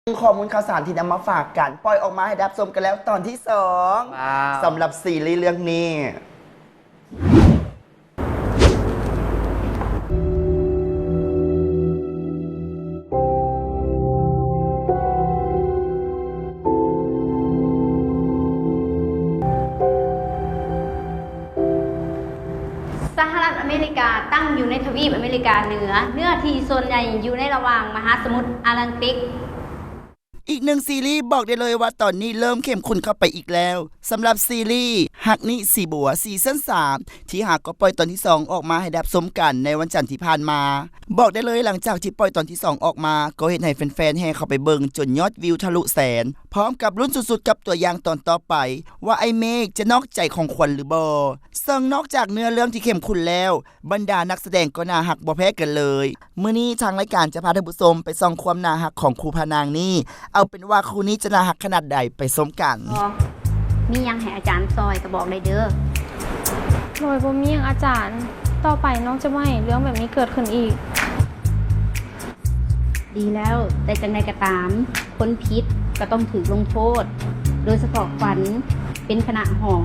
ຂໍ້ມູນຂ່າວສານທີ່ນຳມາຝາກກັນ ປ່ອຍອອກມາໃຫ້ໄດ້ຮັບຊົມກັນແລ້ວຕອນທີສອງ ວ້າວ ສຳລັບຊີຣີເລື່ອງນີ້. ສະຫະລັດອາເມລິກາຕັ້ງຢູ່ໃນທະວີບອາເມລິກາເໜືອ, ເນື້ອທີ່ສ່ວນໃຫຍ່ຢູ່ໃນລະຫວ່າງມະຫາສະໝຸດອາຕແລນຕິກ. ອີກໜຶ່ງຊີຣີບອກໄດ້ເລີຍວ່າຕອນນີ້ເລີ່ມເຂັ້ມຂຸ້ນເຂົ້າໄປອີກແລ້ວ ສຳລັບຊີຣີຮັກນີ້ສີບົວ ຊີຊັນສາມ ທີ່ຫາກໍປ່ອຍຕອນທີສອງອອກມາໃຫ້ໄດ້ຮັບຊົມກັນໃນວັນຈັນທີ່ຜ່ານມາ. ບອກໄດ້ເລີຍ ຫຼັງຈາກທີ່ປ່ອຍຕອນທີສອງອອກມາ ກໍເຮັດໃຫ້ແຟນໆແຫ່ເຂົ້າໄປເບິ່ງຈົນຍອດວິວທະລຸແສນ ພ້ອມກັບລຸ້ນສຸດໆກັບຕົວຢ່າງຕອນຕໍ່ໄປ ວ່າອ້າຍເມກຈະນອກໃຈຂອງຂວັນຫຼືບໍ່. ເຊິ່ງນອກຈາກເນື້ອເລື່ອງທີ່ເຂັ້ມຂຸ້ນແລ້ວ ບັນດານັກສະແດງກໍໜ້າຮັກບໍ່ແພ້ກັນເລີຍ. ມື້ນີ້ທາງລາຍການຈະພາທ່ານຜູ້ຊົມໄປສ່ອງຄວາມໜ້າຮັກຂອງຄູ່ພະນາງນີ້. ເອົາເປັນວ່າຄູ່ນີ້ຈະໜ້າຮັກຂະໜາດໃດ ໄປຊົມກັນ. ມີຫຍັງໃຫ້ອາຈານຊ່ອຍກໍບອກໄດ້ເດີ້. ໂດຍ ບໍ່ມີຫຍັງອາຈານ, ຕໍ່ໄປນ້ອງຈະບໍ່ໃຫ້ເລື່ອງແບບນີ້ເກີດຂຶ້ນອີກ. ດີແລ້ວ, ແຕ່ຈັ່ງໃດກໍຕາມ, ຄົນຜິດກໍຕ້ອງຖືກລົງໂທດ, ໂດຍສະເພາະຂວັນເປັນຄະນະຫ້ອງ,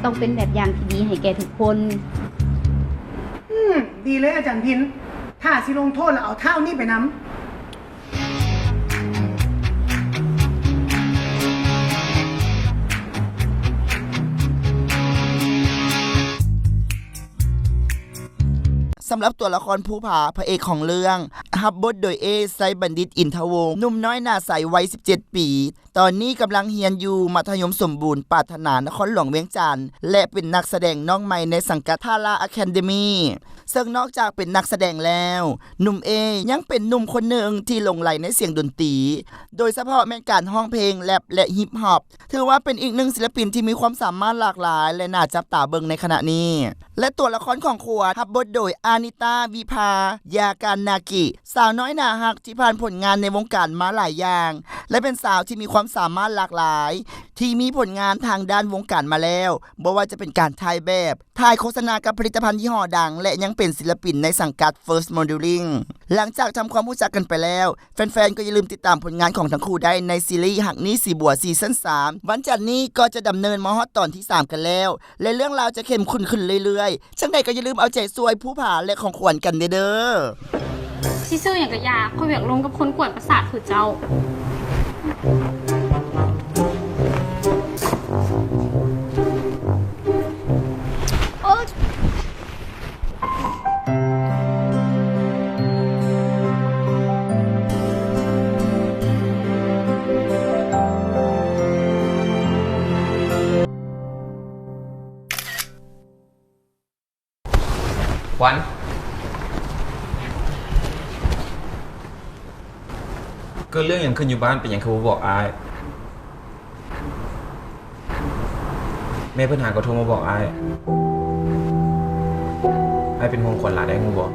ຕ້ອງເປັນແບບຢ່າງທີ່ດີໃຫ້ແກ່ທຸກຄົນ. ອືມ, ດີເລີຍອາຈານພິນ, ຖ້າຊິລົງໂທດລະເອົາທ້າວນີ້ໄປນຳ. ສຳລັບຕົວລະຄອນພູຜາ ພະເອກຂອງເລື່ອງ ຮັບບົດໂດຍ ເອ ໄຊບັນດິດ ອິນທະວົງ ໜຸ່ມນ້ອຍໜ້າໃສໄວສິບເຈັດປີ. ຕອນນີ້ກຳລັງຮຽນຢູ່ມັດທະຍົມສົມບູນປາດຖະໜາ ນະຄອນຫຼວງວຽງຈັນ ແລະ ເປັນນັກສະແດງນ້ອງໃໝ່ໃນສັງກັດ ທາລາ ອາຄາເດມີ. ເຊິ່ງນອກຈາກເປັນນັກສະແດງແລ້ວ, ໜຸ່ມເອຍັງເປັນໜຸ່ມຄົນໜຶ່ງທີ່ຫຼົງໄຫຼໃນສຽງດົນຕີ, ໂດຍສະເພາະແມ່ນການຮ້ອງເພງແຣັບ ແລະ ຮິບຮອບ. ຖືວ່າເປັນອີກໜຶ່ງສິລະປິນທີ່ມີຄວາມສາມາດຫຼາກຫຼາຍ ແລະ ໜ້າຈັບຕາເບິ່ງໃນຂະນະນີ້. ແລະ ຕົວລະຄອນຂອງຂວັນ ຮັບບົດໂດຍ ອານິຕາ ວິພາ ຢາການນາກິ, ສາວນ້ອຍໜ້າຮັກທີ່ຜ່ານຜົນງານໃນວົງການມາຫຼາຍຢ່າງ ແລະ ເປັນສາວທີ່ມີຄວາມສາມາດຫຼາກຫຼາຍ ທີ່ມີຜົນງານທາງດ້ານວົງການມາແລ້ວ, ບໍ່ວ່າຈະເປັນການຖ່າຍແບບ, ຖ່າຍໂຄສະນາກັບຜະລິດຕະພັນຍີ່ຫໍ້ດັງ ແລະ ຍັງເປັນສິລະປິນໃນສັງກັດ First Modeling. ຫຼັງຈາກທຳຄວາມຮູ້ຈັກກັນໄປແລ້ວ, ແຟນໆກໍຢ່າລືມຕິດຕາມຜົນງານຂອງທັງຄູ່ໄດ້ໃນຊີຣີຮັກນີ້ສີບົວ ຊີຊັນສາມ. ວັນຈັນນີ້ກໍຈະດຳເນີນມາຮອດຕອນທີສາມກັນແລ້ວ ແລະ ເລື່ອງລາວຈະເຂັ້ມຂຸ້ນຂຶ້ນເລື້ອຍໆ. ຈັ່ງໃດກໍຢ່າລືມເອົາໃຈຊ່ວຍພູຜາ ແລະ ຂອງຂວັນກັນແດ່ເດີ້. ຊິຊື້ຫຍັງກະຢ່າ, ຂ້ອຍບໍ່ຢາກລົງກັບຄົນກວນປະສາດຄືເຈົ້າ. ຂວັນ, ເກີດເລື່ອງຫຍັງຂຶ້ນຢູ່ບ້ານ? ເປັນຫຍັງຄືບໍ່ບອກອ້າຍ? ແມ່ເພິ່ນຫາກໍໂທມາບອກອ້າຍ. ອ້າຍເປັນຫ່ວງຂວັນຫຼາຍໄດ໋ ຮູ້ບໍ່?